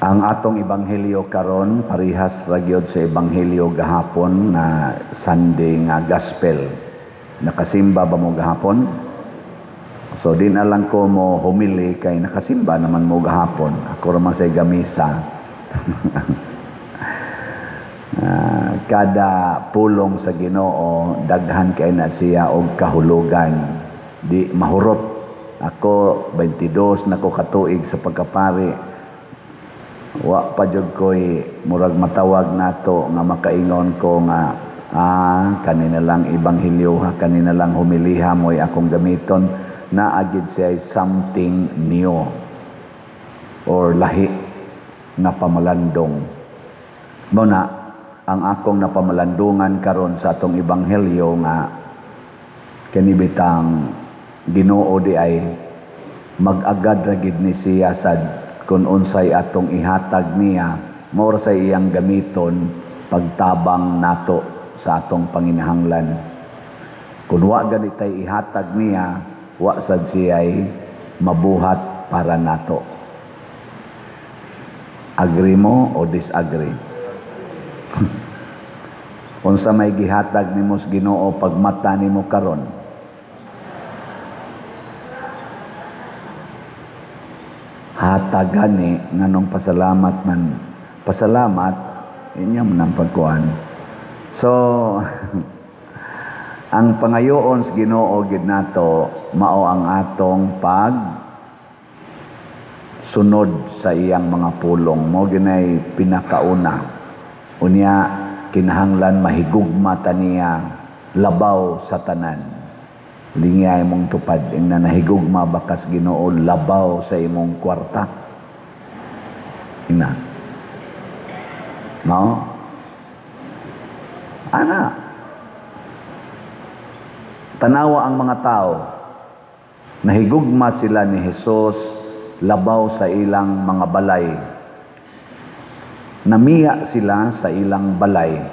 Ang atong ebanghelyo karon parihas ra gyud sa ebanghelyo gahapon nga Sunday nga Gospel. Nakasimba ba mo gahapon? So di na lang ko mo humili kay nakasimba naman mo gahapon. Ako ra man say gamisa. Kada pulong sa Ginoo daghan kay na siya og kahulugan. Di mahurot. Ako 22 na ko katuig sa pagkapari. Wa pa jud ko'y murag matawag nato nga makaingon ko nga kanina lang ebanghelyo ha, kanina lang humiliha mo'y akong gamiton, naa gid siya something new or lahi nga pamalandong. Mao na ang akong napamalandungan karon sa atong ebanghelyo nga kini bitang Ginoo di ay mag-agad ra gid ni siya sad kung unsay atong ihatag niya, mao ra sa iyang gamiton pagtabang nato sa atong panginahanglan. Kung wa gani tay ihatag niya, wa sad siya'y mabuhat para nato. Agree mo o disagree? Unsa may gihatag nimo sa Ginoo pagmata nimo karon? Hatag gani nganong pasalamat man. Pasalamat inya man ang pagkuan. So ang pangayoon sa Ginoo gid nato mao ang atong pag sunod sa iyang mga pulong. Mao ginay pinakauna. Unya kinahanglan mahigugma ta niya labaw sa tanan. Lingya imong tupad ing na nahigugma bakas Ginoo labaw sa imong kwarta. Ina. No? Ana. Tanawa ang mga tao. Nahigugma sila ni Jesus labaw sa ilang mga balay. Namiya sila sa ilang balay.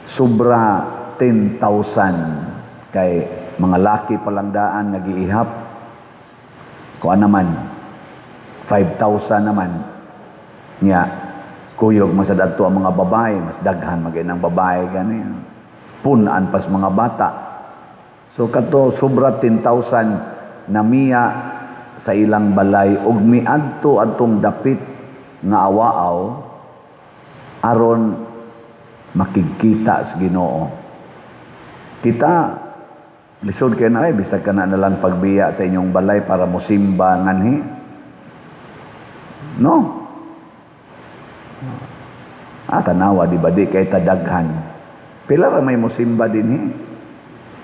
Sobra 10,000 kay mga laki palang daan nagiihap. Kuan naman 5,000 naman. Nya kuyog masad adto ang mga babae, mas daghan magay ng babae gani. Punan pas mga bata. So kato sobra 10,000 namiya sa ilang balay ug miadto adtong dapit nga awaaw aron makigkita sa Ginoo. Kita lisod kay na ay bisag kana na lang pagbiya sa inyong balay para mosimba nganhi. No. Tanawa di ba di kay tadaghan. Pila ra may mosimba dinhi.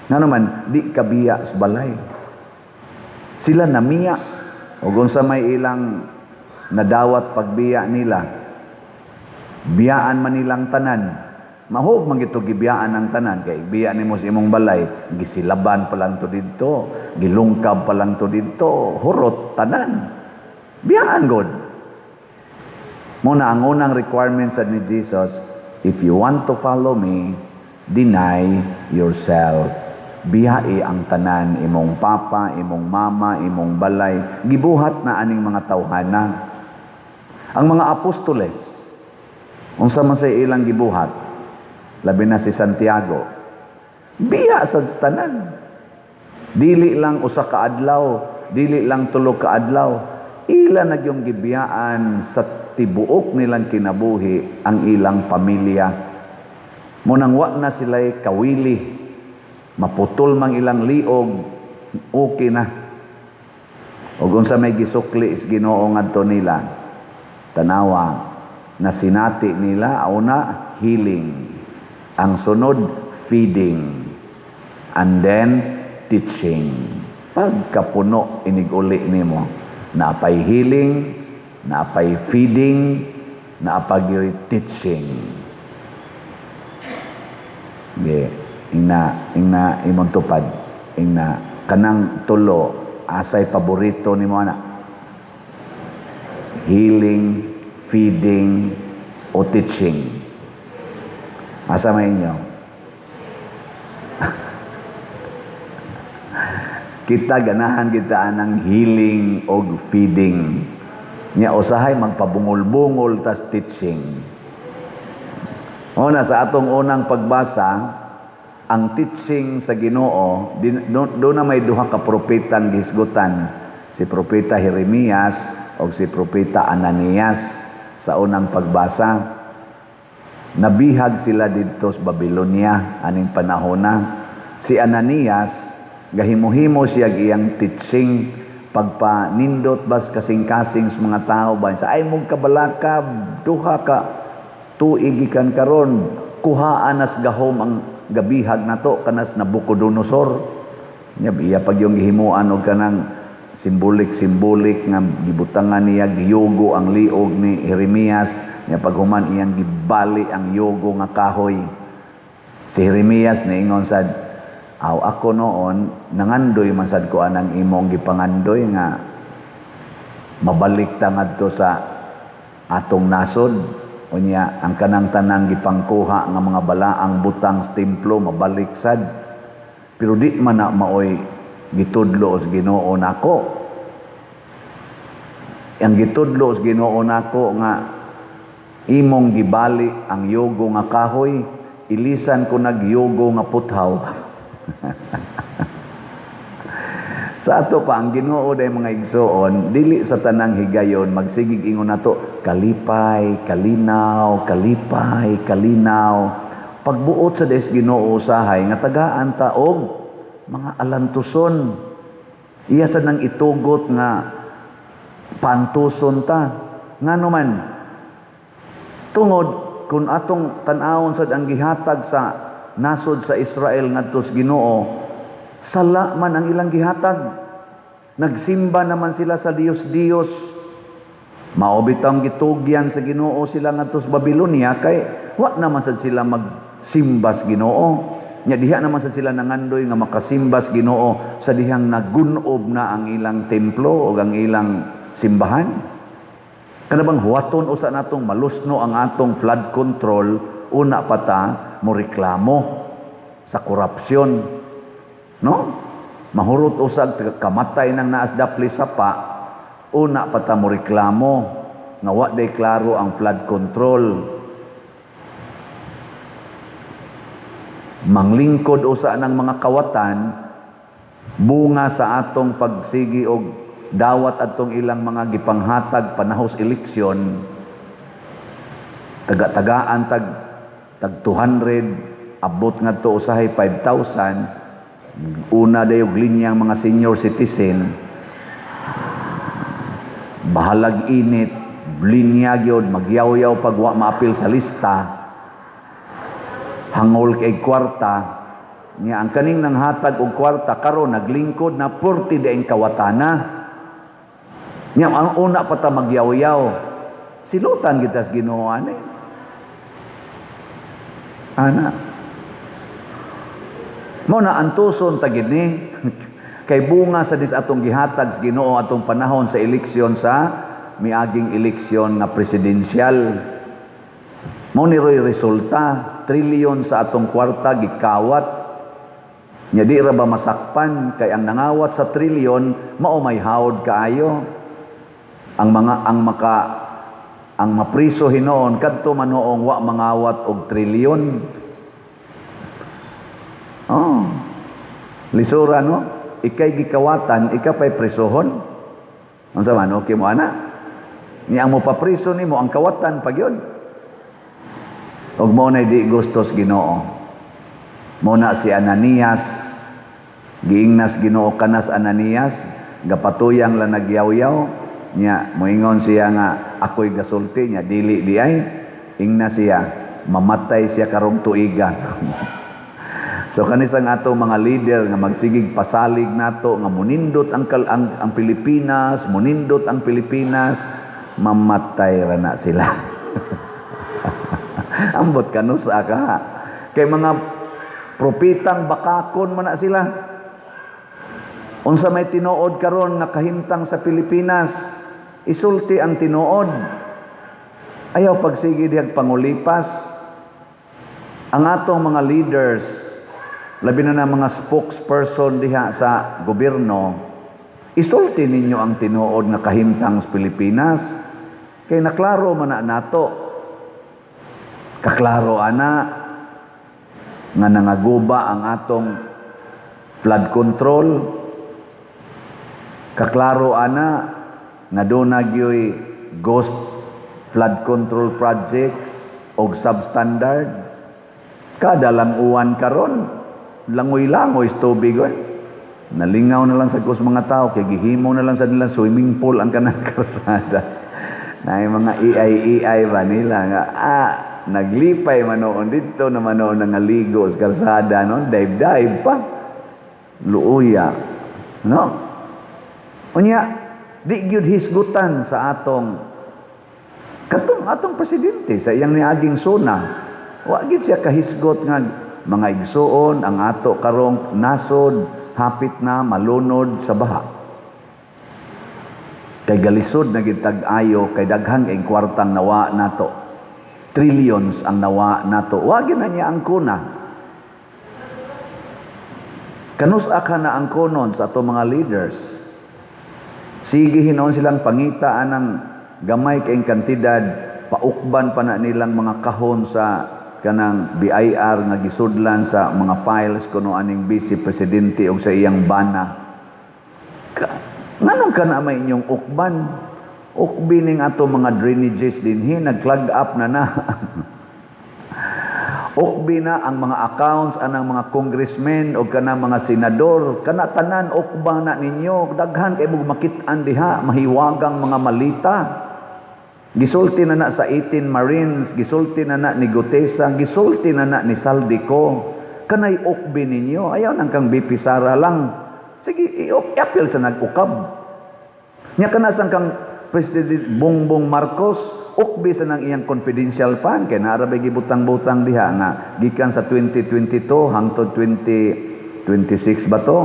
Nga naman di kabiya sa balay. Sila namiya og unsa may ilang nadawat pagbiya nila. Biyaan man nilang tanan. Mahog man gito gibiyaan ang tanan kay biya nimo sa imong balay, gisilaban pa lang to didto, gilungkab pa lang to didto, hurot tanan. Biyaan god. Muna ang unang requirement sa ni Jesus, if you want to follow me, deny yourself. Biyai ang tanan, imong papa, imong mama, imong balay, gibuhat na aning mga tawhana. Ang mga apostoles, unsa man say ilang gibuhat, labi na si Santiago, biya sa tanan. Dili lang usa ka adlaw, dili lang tulo ka adlaw, ila na gyung gibiyaan sa tibuok nilang kinabuhi ang ilang pamilya. Munang wa na sila'y kawili, maputol mang ilang liog, okay na. Og unsa may gisukli is Ginoo ngadto nila, tanawa na sinati nila, una healing, ang sunod feeding, and then teaching. Pagkapuno inig-uli nimo, naapay healing, naapay feeding, naapay teaching. Ge, ingna ingna imong tupad, ingna kanang tulo asay paborito nimo ana? Healing, feeding, o teaching? Asa may inyo? Kita ganahan kita anang healing og feeding. Nya usahay magpabungol-bungol tas teaching. Una sa atong unang pagbasa, ang teaching sa Ginoo, do na may duha ka propetang gihisgutan, si Propeta Jeremias o si Propeta Ananias sa unang pagbasa. Nabihag sila didto sa Babylonia aning panahona. Si Ananias gahimo-himo siya iyang teaching, pagpanindot bas kasing-kasing sa mga tao ba sa ay mong kabalaka, duha ka tuig gikan karon kuhaan nas gahom ang gabihag nato kanas Nabucodonosor. Nya iya pag yung gihimuan og kanang simbolik-simbolik nga gibutangan niya giyugo ang liog ni Jeremias. Nya paghuman iyang gibali ang yugo nga kahoy. Si Jeremias niingon sad, "Aw, ako noon nangandoy man sad ko anang imong gipangandoy nga mabalik ta ngadto sa atong nasod. Unya ang kanang tanang gipangkuha nga mga balaang butang sa templo mabalik sad. Pero di man na maoy gitudlo sa Ginoo nako. Ang gitudlo sa Ginoo nako nga imong gibali ang yugo nga kahoy, ilisan ko nagyugo nga puthaw." Sa ato pa ang Ginoo day, mga igsoon, dili sa tanang higayon magsigig ingon nato kalipay, kalinaw, kalipay, kalinaw. Pagbuot sa des Ginoo usahay nga tagaan ta og mga alantuson. Iya sa nang itugot nga pantuson ta. Ngano man tungod kung atong tan-awon sad ang gihatag sa nasod sa Israel ngadto sa Ginoo, sala man ang ilang gihatag. Nagsimba naman sila sa Diyos-Diyos. Mao bitawng gitugyan sa Ginoo sila ngadto sa Babylonia kay wa naman sad sila magsimba sa Ginoo. Nya diha naman sad sila nangandoy nga makasimba sa Ginoo sa dihang nagunob na ang ilang templo o ang ilang simbahan. Kana bang huwaton usa natong malusno ang atong flood control, una pa ta mo reklamo sa korupsyon. No? Mahurot usag kamatay nang naas dapli sapa, una pa ta mo reklamo nga wa day klaro ang flood control. Manglingkod usa ng mga kawatan bunga sa atong pagsigi og dawat atong ilang mga gipanghatag panahos eleksyon, taga-tagaan tag tag 200, abot ngadto usahay 5,000. Una dayog linyang mga senior citizen, bahalag init, linya gyud, magyawyaw pag wa maapil sa lista, hangol kay kwarta. Nya ang kaning nanghatag og kwarta karon naglingkod na 40 daing kawatana. Nya ang una pa ta magyawyaw, silutan kita sa Ginoo ani ana. Mo na antuson ta gid ni kay bunga sa dis atong gihatag sa Ginoo atong panahon sa eleksyon, sa miaging eleksyon nga presidensyal. Mo ni roy resulta, trilyon sa atong kwarta gikawat. Nya di ra ba masakpan kay ang nangawat sa trilyon mao may hawod kaayo. Ang mga ang maka ang mapriso hinoon kadto manoong wa mangawat og trilyon. Oh. Lisura, no? Ikay gikawatan, ika pa'y presohon. Unsa man, okay mo ana? Ni ang mopapriso nimo ang kawatan pag yun. Og mo na di gustos Ginoo. Mo na si Ananias, giingnas Ginoo kanas Ananias, gapatuyang lang nagyaw-yaw, nya moingon siya nga ako'y gasulti, nya dili di ay, ingna siya, mamatay siya karong tuiga. So kanisang ato mga leader nga magsigig pasalig nato nga munindot ang Pilipinas, munindot ang Pilipinas, mamatay ra na sila. Ambot kanusa ka. Kay mga propetang bakakon man na sila. Unsa may tinuod karon nga kahimtang sa Pilipinas, isulti ang tinuod. Ayaw pagsige dihag pangulipas. Ang atong mga leaders, labi na na mga spokesperson diha sa gobyerno, isulti ninyo ang tinuod nga kahimtang sa Pilipinas. Kay naklaro man na nato. Kaklaro ana nga nangaguba ang atong flood control. Kaklaro ana nga duna gyoy ghost flood control projects og substandard. Kada lang uwan karon, langoy-langoy sa tubig oy. Nalingaw na lang sa kus mga tao kay gihimo na lang sa nila swimming pool ang kanang karsada. Na mga EI EI ba nila nga naglipay manoon dito na manoon nga ligo sa karsada, no, dive dive pa, luuya, no? Unya di gyud hisgutan sa atong katong atong presidente. Sa iyang niaging SONA, wa gyud siya kahisgot nga, "Mga igsuon, ang ato karong nasod hapit na malunod sa baha kay galisod na gid tag-ayo kay daghang ing kwartang nawa nato, trillions ang nawa nato." Wa gyud na niya ang kuna. Kanus-a ka na ang kunon sa ato mga leaders? Sige hinuon silang pangita anang gamay kayong kantidad, paukban pa na nilang mga kahon sa kanang BIR nga gisudlan sa mga files kuno aning vice presidente o sa iyang bana. Nganong kana may inyong ukban? Ukbi ning ato mga drainages dinhi, nag-clog up na na. Ukbi na ang mga accounts anang mga congressmen o kanang mga senador, kana tanan ukba na ninyo. Daghan kay mog makit-an diha, mahiwagang mga malita. Gisulti na na sa 18 Marines, gisulti na na ni Guteza, gisulti na na ni Zaldy Co. Kanay ukbi ninyo, ayaw nang kang BP Sara lang. Sige, i-appeal sa nag-ukab. Nya kana sang kang President Bongbong Marcos, ukbi sa nang iyang confidential fund kay naa ra bay gibutang-butang diha nga gikan sa 2022 hangtod 2026 ba to,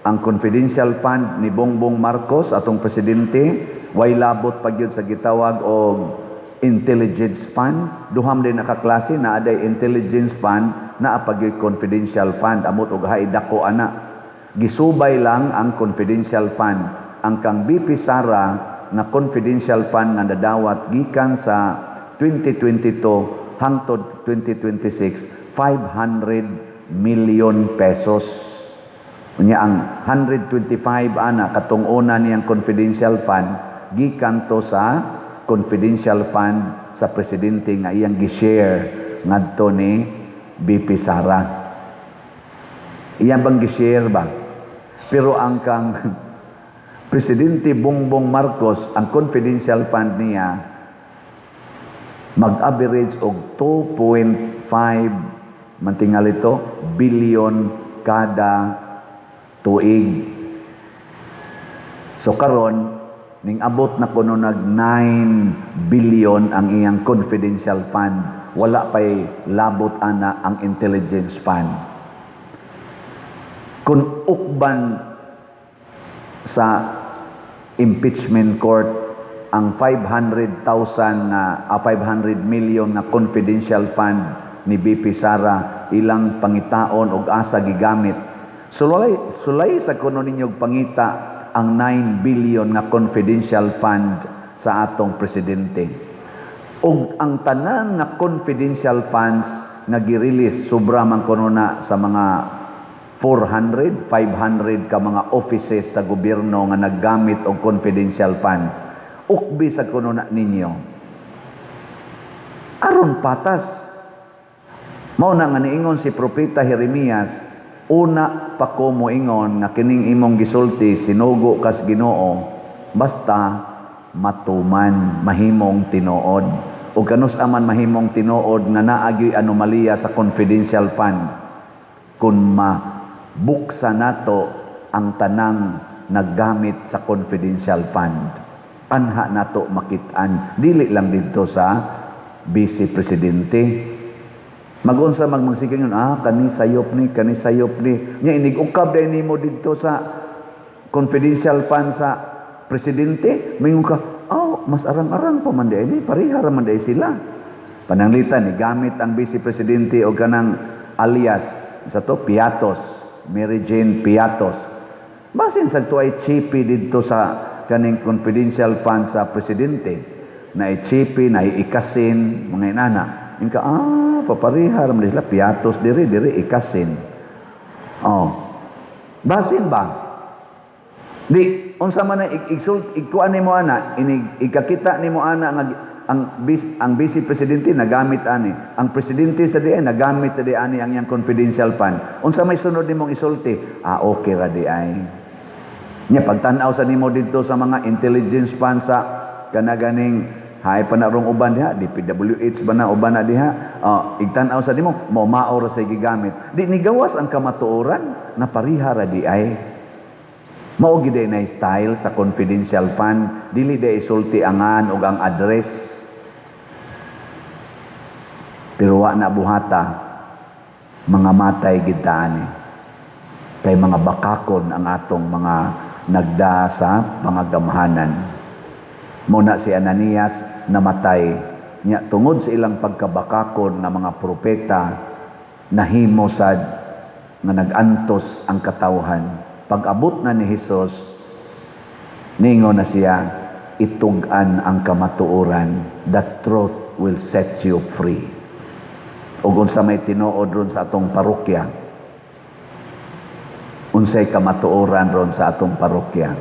ang confidential fund ni Bongbong Marcos, atong presidente, way labot pa gyud sa gitawag og intelligence fund. Duham din nakaklase na aday intelligence fund, naa pa gyud confidential fund. Amot og hay dako ana, gisubay lang ang confidential fund. Ang kang BP Sara nga confidential fund nga nadawat gikan sa 2022 hangtod 2026, 500 million pesos. Unya ang 125 ana katong una niyang confidential fund gikan to sa confidential fund sa presidente nga iyang gi-share ngadto ni BP Sara. Iyang bang gi-share ba? Pero ang kang Presidente Bongbong Marcos, ang confidential fund niya mag-average og 2.5 mantingal ito billion kada tuig. So karon ning abot na kuno nag 9 billion ang iyang confidential fund. Wala pay labot ana ang intelligence fund. Kung ukban sa impeachment court ang 500,000 nga 500 million nga confidential fund ni BP Sara, ilang pangitaon og asa gigamit. Sulay sulay sa kuno ninyo pangita ang 9 billion nga confidential fund sa atong presidente. Ug ang tanan nga confidential funds nga gi-release, sobra man kuno na sa mga 400, 500 ka mga offices sa gobyerno nga naggamit og confidential funds. Ukbi sa kuno na ninyo. Aron patas. Mao na nga niingon si Propeta Jeremias, "Una pa ko moingon nga kining imong gisulti sinugo kas Ginoo, basta matuman, mahimong tinuod." Ug kanus aman mahimong tinuod nga naa gyoy anomalya sa confidential fund kun mabuksa nato ang tanang naggamit sa confidential fund? Anha nato makit-an, dili lang didto sa vice presidente. Magunsa magmagsige yun, kani sayop ni, kani sayop ni. Nya inig-ukab dahil nimo didto sa confidential fund sa presidente, mingon ka, "Oh, mas arang-arang pa man diay ni, pareha ra man diay sila." Pananglitan, ni gamit ang vice presidente o kanang alias, sa to, Piatos, Mary Jane Piatos. Basin sa to ay chippy didto sa kaning confidential fund sa presidente. Naay chipi, naay ikasin, mga inana. Inka, papareha ra man sila, piatos diri, diri ikasin. Oh. Basin ba? Di, unsa man na igsult ikuan nimo ana, inig ikakita nimo ana nga ang vice presidente nagamit ani, ang presidente sa diay nagamit sa di ani ang iyang confidential fund. Unsa may sunod nimong isulti? Ah, okay ra di ay. Nya pagtan-aw sa nimo didto sa mga intelligence fund sa kana ganing hay pa na rong uban diha, DPWH ba na uban na diha? Oh, igtan-aw sa nimo, mao mao ra sa gigamit. Di nigawas ang kamatuoran na pariha ra di ay. Mao gid na style sa confidential fund, dili di isulti angan og ang address. Pero wa na buhata, mga matay gid ta ani. Kay mga bakakon ang atong mga nagda sa mga gamhanan. Muna si Ananias namatay nya tungod sa ilang pagkabakakon nga mga propeta, nahimo sad nga nag-antos ang katawhan. Pag-abot na ni Hesus, ningo na siya, itug-an ang kamatuoran. The truth will set you free. Ug unsa may tinuod ron sa atong parokya? Unsay kamatuoran ron sa atong parokya?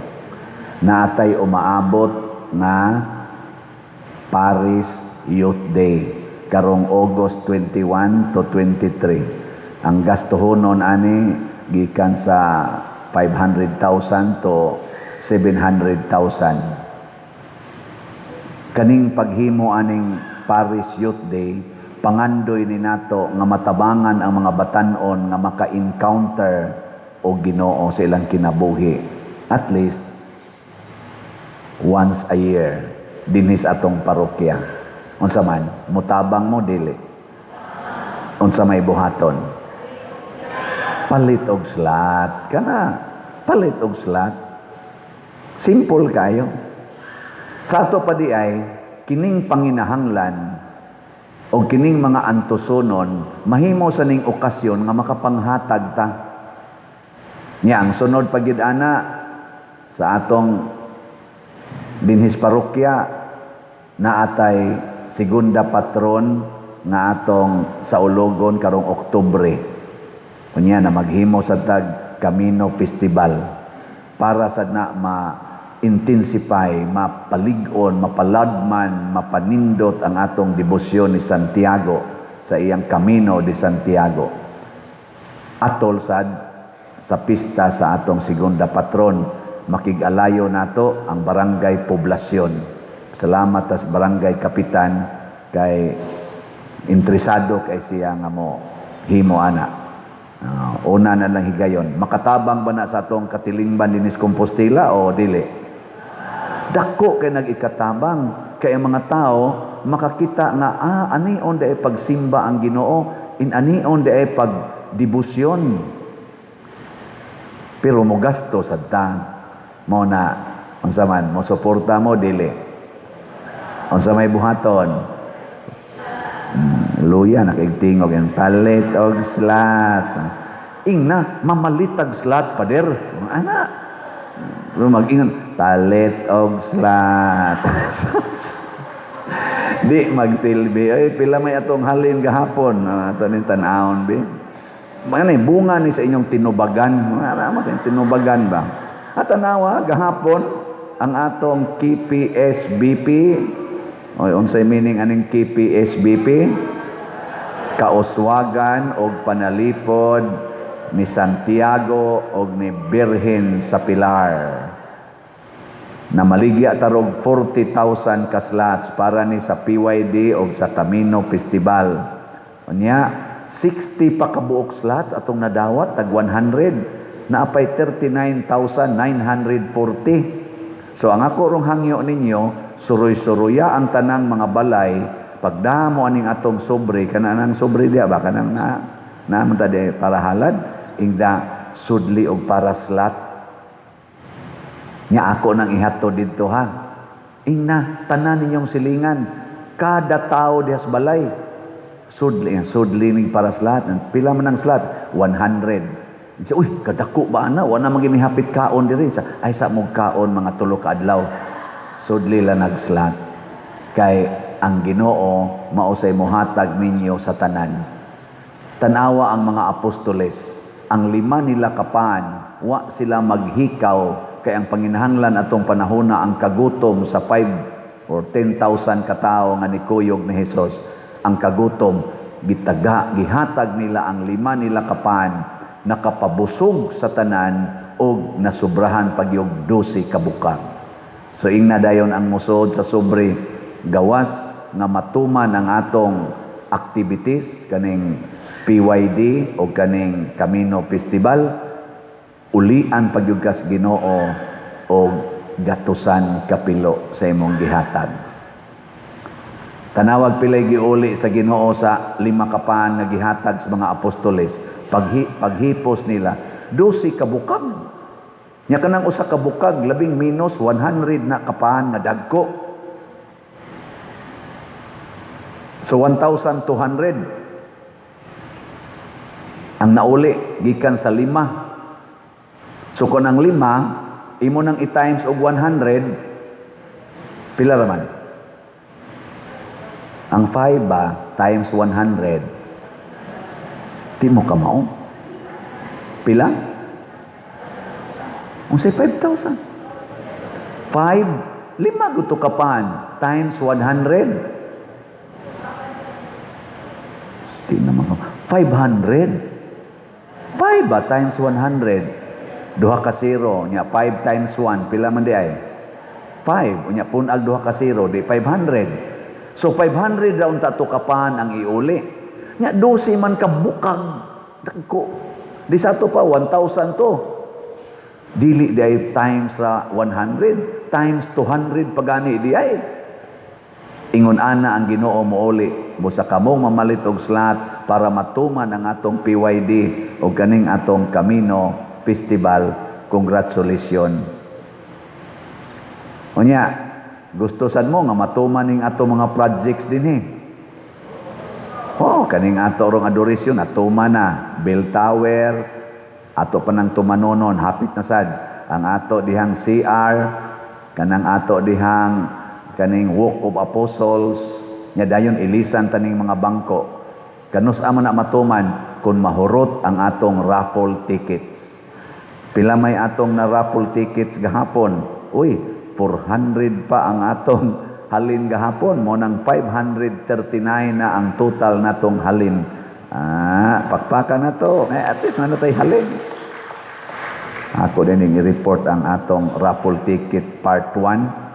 Naatay umaabot nga Parish Youth Day karong August 21 to 23. Ang gastohonon ani gikan sa 500,000 to 700,000. Kaning paghimo aning Parish Youth Day, pangandoy ni nato nga matabangan ang mga batan-on nga maka-encounter og Ginoo sa ilang kinabuhi at least once a year dinhi sa atong parokya. Unsa man, mutabang mo, dili? Unsa may buhaton? Palit og slot kana, palit og slot. Simple kayo. Sa ato pa di ay kining panginahanglan o kining mga antusonon, mahimo sa ning okasyon nga makapanghatag ta. Nya ang sunod pagid ana sa atong dinhis parokya, naatay segunda patron nga atong saulugon karong Oktubre. Unya na maghimo sa tag Camino Festival para sa na ma-intensify, mapalig-on, mapaladman, mapanindot ang atong debosyon ni Santiago sa iyang Camino de Santiago. Atol sad sa pista sa atong segunda patron, makig-alayo nato ang barangay poblasyon. Salamat tas barangay kapitan kay interesado kay siya nga mo himo ana. Una na lang higayon. Makatabang ba na sa atong katilingban dinis Compostela o dili? Dako kay nag-ikatabang kay ang mga tao makakita nga anion diay pagsimba ang Ginoo, in anion diay pagdebosyon. Pero mo gasto sa ta. Mo na unsa man, mo suporta mo, dili? Unsa may buhaton? Luya nakaigtingog yan, palit og slot. Ingna mamalitag slot, pader. Ana. Pero mag-ingon, palit og slot. Di magsilbi. Ay, pila may atong halin gahapon. Ato ning tan-awon bi. Mga bunga ni sa inyong tinubagan. Mga mo sa inyong tinubagan ba? At tanawa gahapon ang atong KPSBP. Oy, unsay meaning aning KPSBP? Kauswagan og panalipod ni Santiago og ni Birhen sa Pilar. Na maligya tarog 40,000 ka slots para ni sa PYD og sa Camino Festival. Unya, 60 pa kabuok slots atong nadawat, tag 100 naapay 39,940. So ang ako rong hangyo ninyo, suroy-suroya ang tanang mga balay pagdamo aning atong sobre, kana nang sobre diya ba, kanang na na man ta di para halad, ingda sudli og para slot. Nya ako nang ihatod didto ha. Ingna tanan ninyong silingan, kada tao diha sa balay sudli, sudli ning para slot. Pila man ang slot? 100. Siya, uy, kadako ba ana? Wala man gimihapit kaon diri. Siya, ay sa mong kaon mga 3 ka adlaw. Sudli lang nag-slot. Kay ang Ginoo mao say mohatag ninyo sa tanan. Tanawa ang mga apostoles, ang lima nila ka pan, wa sila maghikaw kay ang panginahanglan atong panahona ang kagutom sa 5 or 10,000 katao nga nikuyog ni Hesus, ang kagutom gitaga, gihatag nila ang lima nila ka pan, nakapabusog sa tanan og nasubrahan pa gyud 12 ka bukag. So ingna dayon ang musod sa sobre, gawas nga matuman ang atong activities kaning PYD o kaning Camino Festival, ulian pa gyud kas Ginoo og gatusan kapilo sa imong gihatag. Tanawag pilay giuli sa Ginoo sa lima ka pan nga gihatag sa mga apostoles. Paghipos nila, 12 ka bukag. Nya kanang usa ka bukag, labing minus 100 na ka pan nga dagko. So 1,200 ang nauli gikan sa lima. So kung ang lima imo nang i-times og 100, pila raman? Ang 5 ba times 100? Di mo kamao. Pila? Unsay 5,000? 5, lima guto ka pan times 100. Di naman ka. 500. 5 ba times 100? Duha ka zero. Nya 5 times 1, pila man di ay? 5. Unya punag duha ka zero, di 500. So 500 daw unta to kapan ang iuli. Nya 12 man ka bukag. Dagko. Di sa ato pa 1,000 to. Dili di ay times sa 100, times 200 pagani di ay. Ingon ana ang Ginoo mouli busa kamong mamalit og slot para matuman ang atong PYD o kaning atong Camino Festival. Congratulations. Unya, gusto sad mo nga matuman ning atong mga projects dinhi? Oh, kaning ato rong adoration atuman na. Bell Tower ato pa nang tumanonon, hapit na sad. Ang ato dihang CR, kanang ato dihang kaning Walk of Apostles, nya dayon ilisan taning mga bangko. Kanus man na matuman kung mahurot ang atong raffle tickets. Pila may atong na raffle tickets gahapon? Uy, 400 pa ang atong halin gahapon. Mo nang 539 na ang total natong halin. Ah, pakpakan na to. Eh, at least na tayo halin. Ako din i-report ang atong raffle ticket part 1.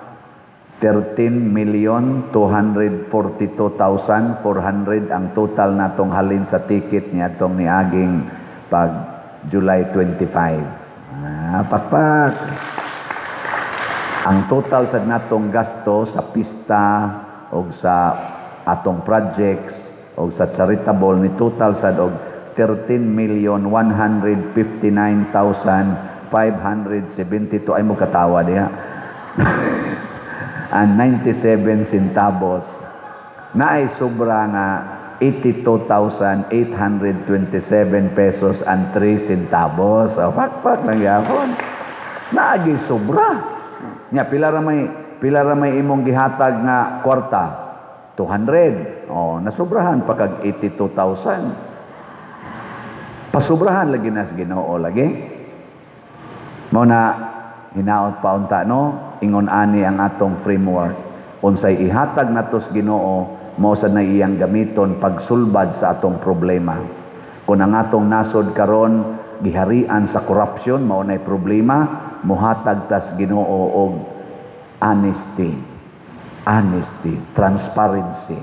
13,242,400 ang total natong halin sa ticket niya atong niaging pag July 25. Ah, pakpak. Ang total sa natong gasto sa pista o sa atong projects o sa charitable ni total sad og 13,159,572, ay mo katawa diha, and 97 centavos, na ay sobra nga 82,827 pesos and 3 centavos. O, pakpak lang gyapon. Naagi sobra. Nya pila ra may imong gihatag nga kwarta? 200. O, nasubrahan pa kag 82,000. Pasubrahan lagi nas Ginoo lagi. Mao na hinaot pa unta no, ingon ani ang atong framework. Unsay ihatag natos Ginoo, mao sad na iyang gamiton pagsulbad sa atong problema. Kung ang atong nasod karon giharian sa corruption, mao nay problema, mohatag tas Ginoo og honesty. Honesty, transparency.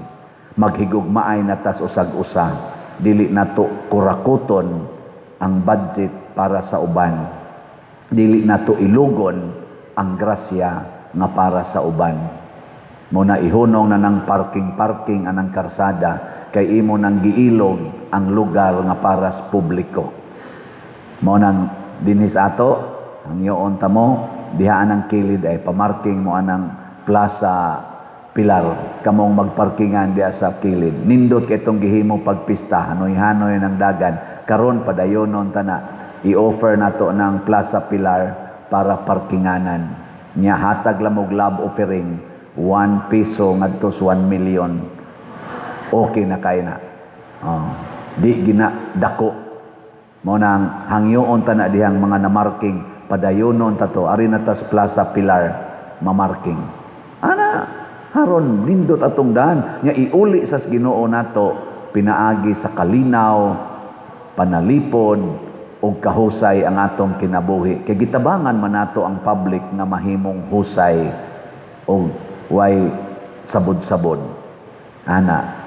Maghigugmaay na tas usag-usa. Dili nato kurakuton ang budget para sa uban. Dili nato ilugon ang grasya nga para sa uban. Mo na ihunong na ng parking-parking anang karsada kay imo nang giilog ang lugar nga para sa publiko. Mo nang dinhi sa ato, ang yoon ta mo, diha anang kilid ay pamarking mo anang Plaza Pilar, kamong magparkingan diha sa kilid. Nindot kay itong gihimo pagpista, hanoy-hanoy ng dagan. Karon padayonon ta na, i-offer nato ng Plaza Pilar para parkinganan. Nya hatag lamog love offering 1 piso ngadto sa 1 million. Okay na kay na. Oh, di gina dako. Mao nang hangyoon ta na dihang mga namarking, padayonon ta to. Ari na tas Plaza Pilar mamarking. Ana haron nindot atong daan nga iuli sa Ginoo nato pinaagi sa kalinaw, panalipod ug kahusay ang atong kinabuhi. Kay gitabangan man nato ang public nga mahimong husay og way sabod-sabod. Ana.